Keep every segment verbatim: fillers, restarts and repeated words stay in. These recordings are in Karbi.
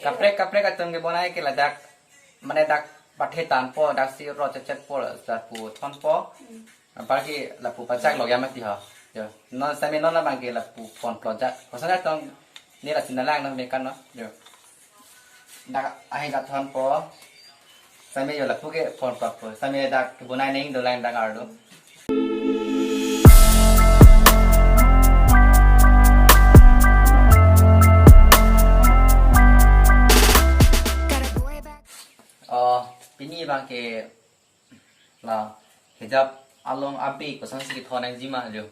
Kaprek kaprek atum kebonai ke ladak, mane dak pathe tangpo, dak si ro chechet po, lapu thonpo. Apar ke lapu pachak lok ya mati ho. Jo. Non sami non abang ke lapu phone plot ja. Koson atum ne la sina lang non mekan non. Jo. Dak ahin dak thonpo. Sami jo lapu ke phone plot po. Sami dak kebonai neng dolang dak arlo. Oh, pini abang ke la hijab along abe kosonsi kethon nangjima jo.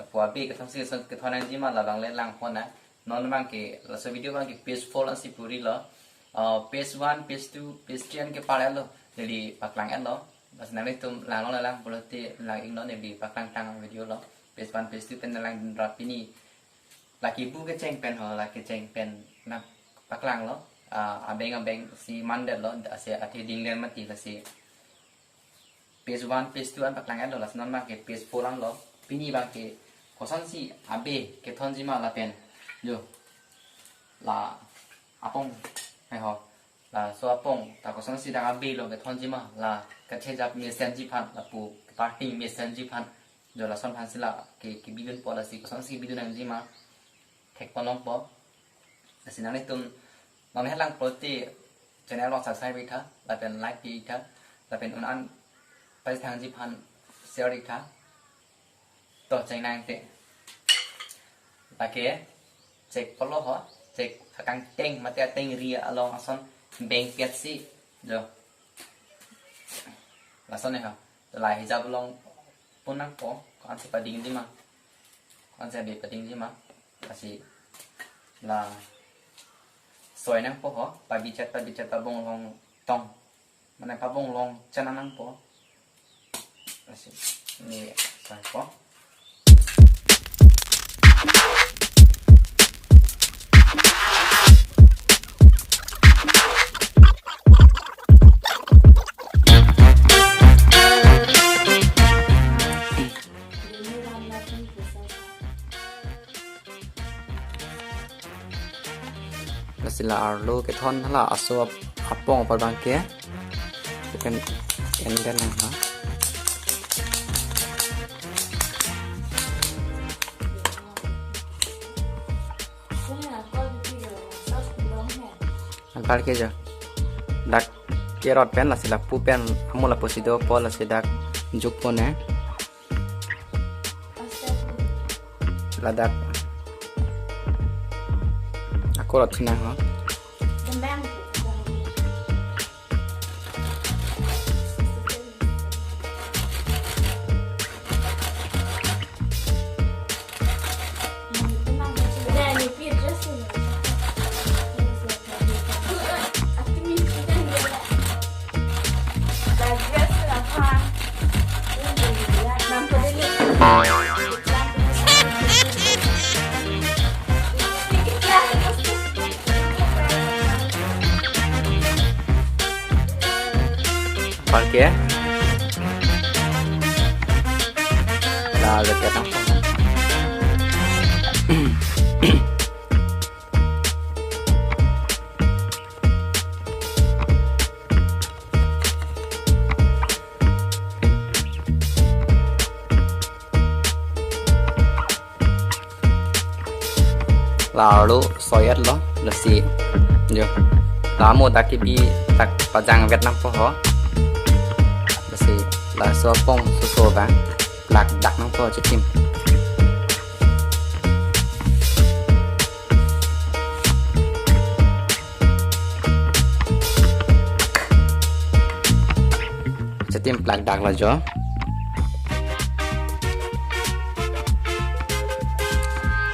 Lapu abe kosonsi kethon nangjima labang le lang pon na. Non abang ke laso video abang ke page four ansi puri lo. Uh, page one, page two, page three an ke par lo. Neli paklang lo. Bas nanglitum lang lo lang pulote lang ing lo, neli paklang tang video lo. Page one, page two pen lang rap pini. Lake bu kecheng pen ho, lake cheng pen nangpaklang lo. Uh, abeng abeng si mandet lo, asi athe dinglen mati lasi. Page one, page two an paklang lo, lason abang ke page four an lo. Pini abang ke kosonsi abe kethonjima lapen. Jo. La apong, eh ho. Laso apong ta kosonsi dak abe lo kethonjima, la kachejap mesenji aphan, lapu parting mesenji aphan. Jo lason aphansi la ke, kebidunpo, lasi kosonsi kebidun nangjima. Thek ponlongpo. Lasi nanglitum non helang pulote channel along subscribe ik tha, lapen like pi ik tha, lapen un an pachethangji aphan share ik tha. To cheng nang te. Lake chek polo ho, chek akangteng mate atengri along ason beng piat si. Jo. Lason ne ho. La hijab along pon nangpo, ko-ansi padingjima. Ko-ansi abe padingjima. Lasi la soi nangpo ho, pabichat pabichat pabong long tong. Mane pabong long chana nangpo. Lasi ne soi po. Lasi la arlo kethon hala aso ap-, apong apar abang ke. Pen, pen den nang ha. Anpar ke jo. Dak kerot pen lasi lapu pen amo lapusi dopo lasi dak juk pon ne. Ladak. Ako rot sinang ho. Oke. Nah, lihat ya, Kang. Lalu soi-et lo, lasi. Jo. Lamu dak kebi dak pajang vet nangpo ho. Lasi laso apong suso ba. Lak dak nangpo chitim. Chitim plak dak lo jo.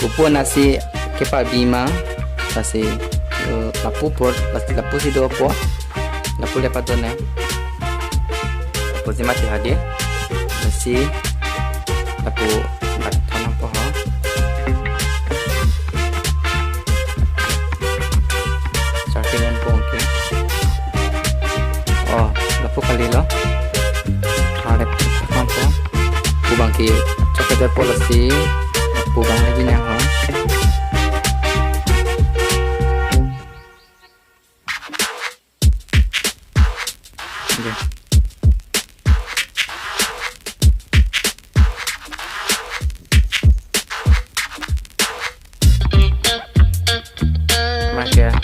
Kopi ansi kepabima, lasi, eh, lapu apor, lasi lapusi dopo, lapu le padon ne. Lapusi mati hadi, lasi lapu dak thon nangpo ho. Starting on po ke. Oh, lapu kali lo. Harap nangpo. Pu abang ke chok-et po lasi. Pu abang lagi nang ho. Make,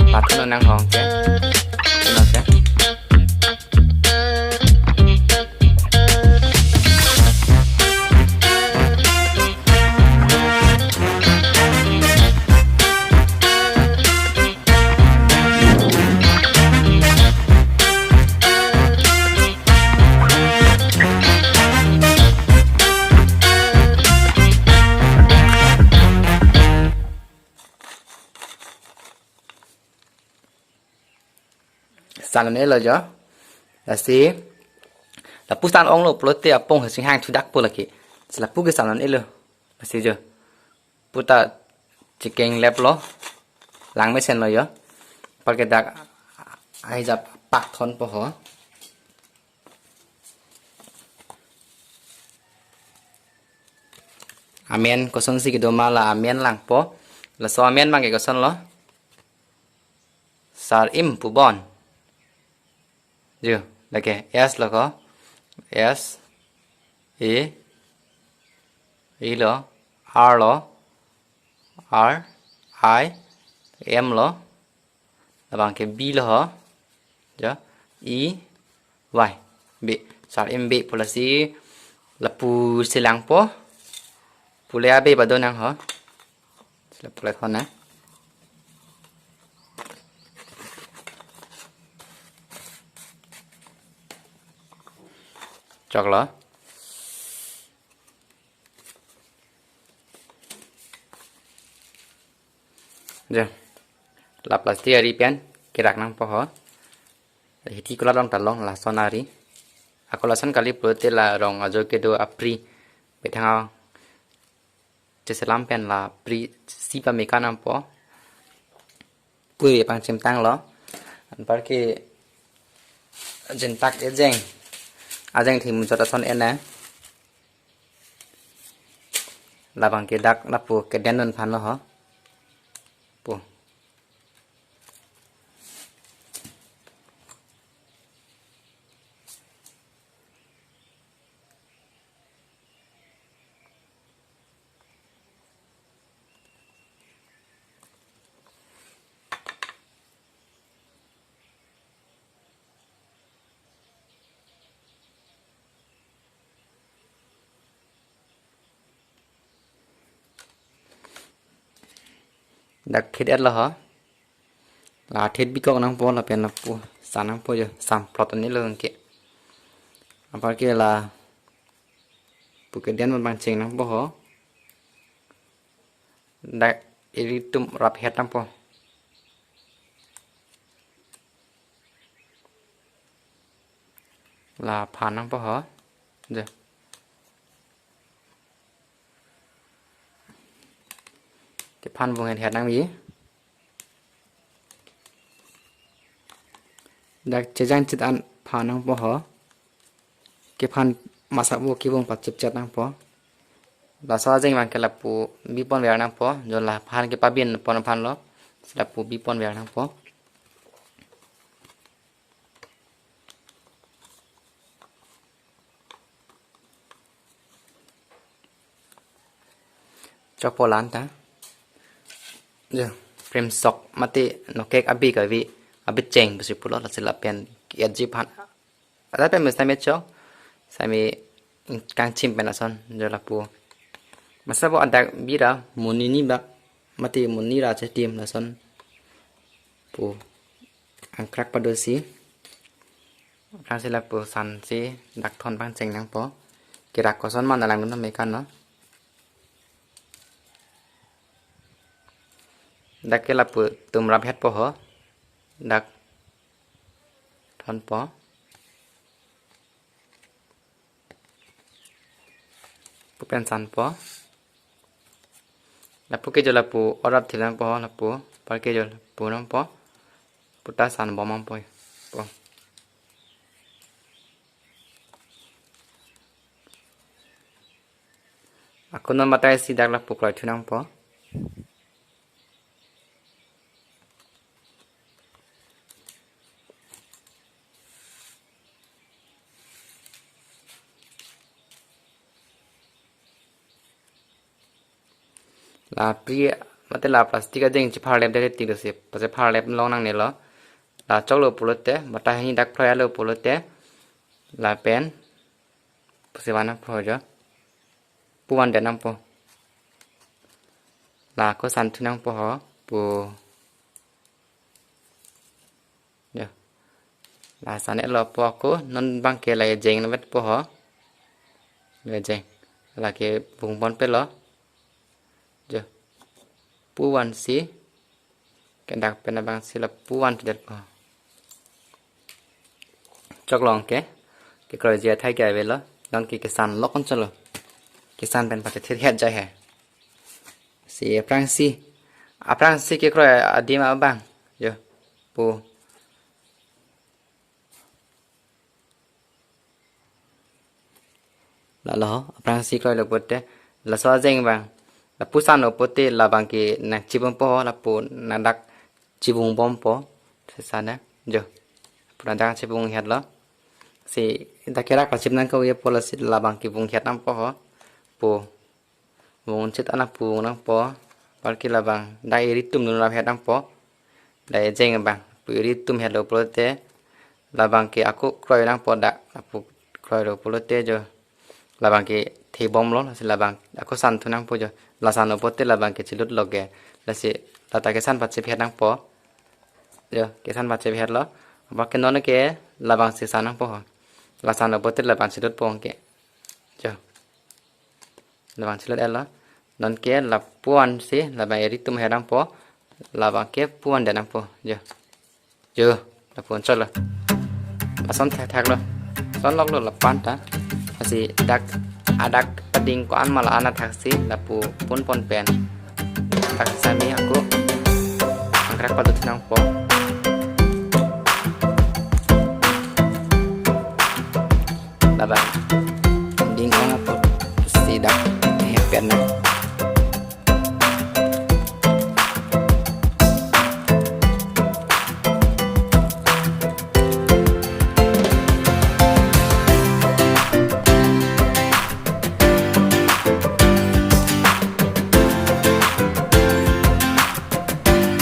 patun nang hong ke. Tun ke. San un-elo jo. Lasi lapu san onglo pulote apong si chinghang thudak po lake. Si lapu ke san un-elo. Lasi jo. Puta chikeng lep lo. Lang mesen lo jo. Apar ke dak ahijap pak thon po ho. Amen kosonsi kedo ma la amen langpo. Laso amen abang ke koson lo. Sar-im pu bon. Jo, lake S lo ko. S, E, E lo, R lo, R, I, M lo. Labang ke B lo ho. Jo, E, Y. B. Sar-im B pu lasi lapu si langpo. Pule abe bado nang ho. Sila pule thon na. Chok lo. Jo. La plastic ari pen kerak nangpo ho. Hiti kulat long ta long lason ari. Ako lason kali pulote la rong ajo kedo apri. Bethang cheselam pen la pri si pame ka nangpo. Pui pangchim tanglo. Anpar ke jintak ejeng. Ajeng thim jota son ena. Labang ke dak lapu keden un phan lo ho. Pu. Dak khit et lo ho. La thit bikok nangpo lapen lapu san nangpo jo, sam plot ani lo ke. Apar ke lapu keden abang cheng nangpo ho. Dak iri tum rap het nangpo. La phan nangpo ho. Jo. Kephan bung het het nangji. Dak chejang chet an phan nangpo ho. Kephan masa bo kibung pachip chet nangpo. Laso ajeng abang ke lapu bipon ver nangpo. Jo la phan kepabin pon aphan lo. Lapu bipon ver nangpo. Chokpo la-an ta. Jo, prem sok mate nokek abi kavi abi cheng pusi pulo lasi lapen kiat ji phan. Ada pen mesta me chok. Sami kangchim pen ason jo lapu. Masa bo adak bira monit ni bak mate monit ra chetim lason. Pu angkrak padosi. Kangsi lapu sansi dak thon pangcheng nangpo. Kerak koson ma nang langdun tame kan no. Dak ke lapu tum rap hetpo ho. Dak thonpo. Pu pen sanpo. Lapu ke jo lapu orap thil nangpo ho lapu. Apar ke jo lapu nangpo. Puta san bom nangpo. Po. Ako non batai si dak lapu kroi thu nangpo. La pri mate la plastic ajeng chepharlep det tik dosi, pachepharlep long nangnelo. La choklo pulote, batai hini dak kroilo pulote, lapen pusi van nangpo jo. Pu vandet nangpo. La ako santhu nangpo ho, pu. Jo. La san-etlo po ako, non abangke la ejeng nangvetpo ho. La ejeng. Lake vung ponpelo. Jo. Pu vansi. Kedak pen abangsi la pu vanthudet po. Choklo ke. Kekroiji athai ke avelo. Non ke kesan lok kon cholo. Kesan pen pachethir het jai he. Si aphrangsi. Aphrangsi kekroi adim abang. Jo. Pu. Lalo, aphrangsi kroilo pulote, laso ajeng abang. La pu sanlo pulote, labangke nangchibompo, lapu nangdak chibongbompo. Sesane, jo. Pu nangdak chibonghetlo. Si, dak kerak kachip nangkok-ipo lasi labangke bonghet nangpo ho. Pu. Vung chit ana pu vung nangpo. Apar ke labang dak eri tum nunrap het nangpo. Dak ejeng abang pu eri tum hetlo pulote, labangke ako kroi nangpo dak, lapu kroilo pulote jo. Labangke thebomlo, lasi labang ako santhu nangpo jo. La sanlo pulote labangke chilutlo ke. Lasi lata kesan pachip het nangpo. Jo, kesan pachip hetlo. Apar ke non ke labangsi san nangpo ho. La sanlo pulote labang chilutpo ke. Jo. Labang chilut-etlo. Non ke la pu vansi, labang eri tum het nangpo. Labangke pu vandet nangpo. Jo. Jo. Lapu cholo. Lason thakthaklo. Son loklo lapu-an ta. Lasi dak adak ading ko-an ma la-an athaksi lapu pun pon pen. Dak sami ako angkrak padut nangpo. Labang ding ong apot si dak hepet nang.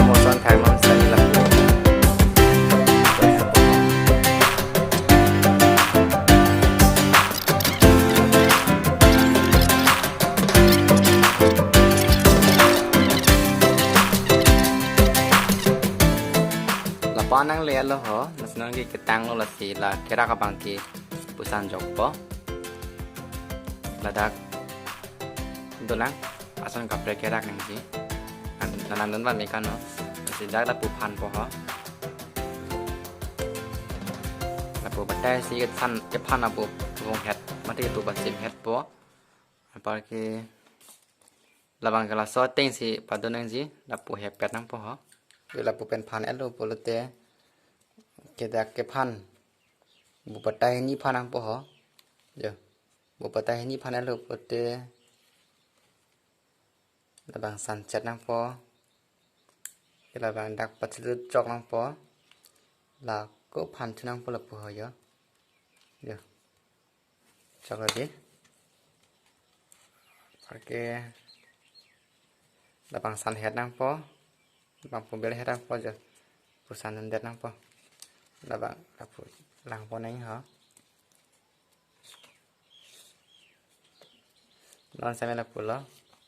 Moson thai mon sani lapu. Lapu-an nangle-etlo ho, lasi non ke ketanglo lasi la kerak abangke pusan jokpo. Ladak dolang ason kaprek kerak nangji. An-, nanang don ba me kano. Lasi dak lapu phanpo ho. Lapu batai si kesan kephan lapu vunghet. Mate lapu pachiphetpo. Apar ke labang ke laso atengsi padun nangji, lapu hepet nangpo ho. Yo lapu pen phan-etlo pulote. Kedak kephan. Pu batai hini phan nangpo ho. Jo. Pu batai hini phan-etlo pulote. Labang san chet nangpo. Ke labang dak pachilut chok nangpo. La ako phan thu nangpo lapu ho jo. Jo. Choklo dei. Apar ke. Labang san het nangpo. Labang pu bel het nangpo jo. Pu san undet nangpo. Labang lapu langpo nang ho. Non sami lapulo.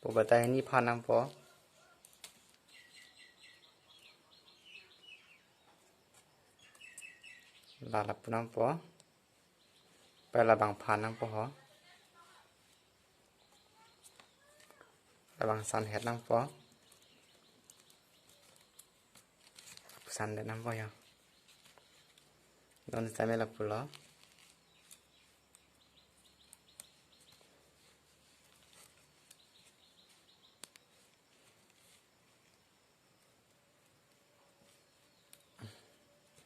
Pu batai hini phan nangpo. La lapu nangpo. Pu labang phan nangpo ho. Labang san het nangpo. Pu san det nangpo jo. Non sami lapulo.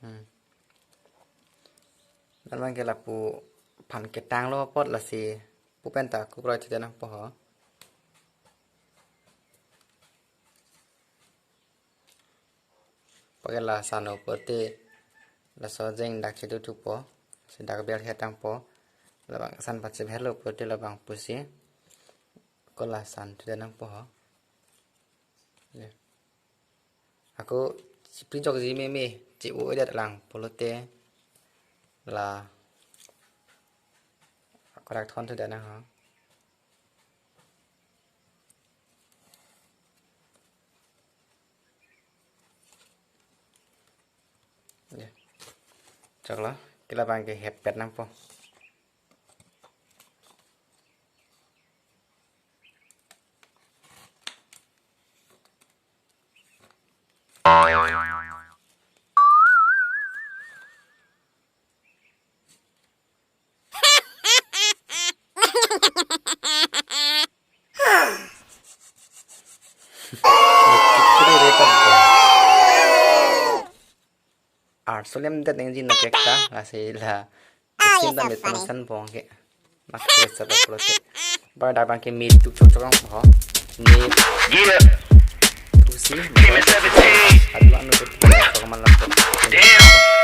Hmm. Non abangke lapu phan ketanglo apot lasi pu pen ta kukroi thide nangpo ho. Apar ke la sanlo pulote laso ajeng dak chidu thupo. Si dak bel het nangpo. Labang san pachiphetlo pulote labang pusi. Ako la san thude nangpo ho. Ya. Ako chiprinchokji meme, che-o-edet lang pulote la ako dak thon thu dana ha. Ya. Choklo, ke labang ke hepet nangpo. Arso lemdet nangji nokek ta, lasi la. Ai, Sim ta so mit funny. Panasan bong ke. Mak kiri sa pulote. Bar dak bang ke mit tu chok chok ho. Mit. Yeah. Tu si. Team seventeen. Adu anu tu chok chok man lam. Damn.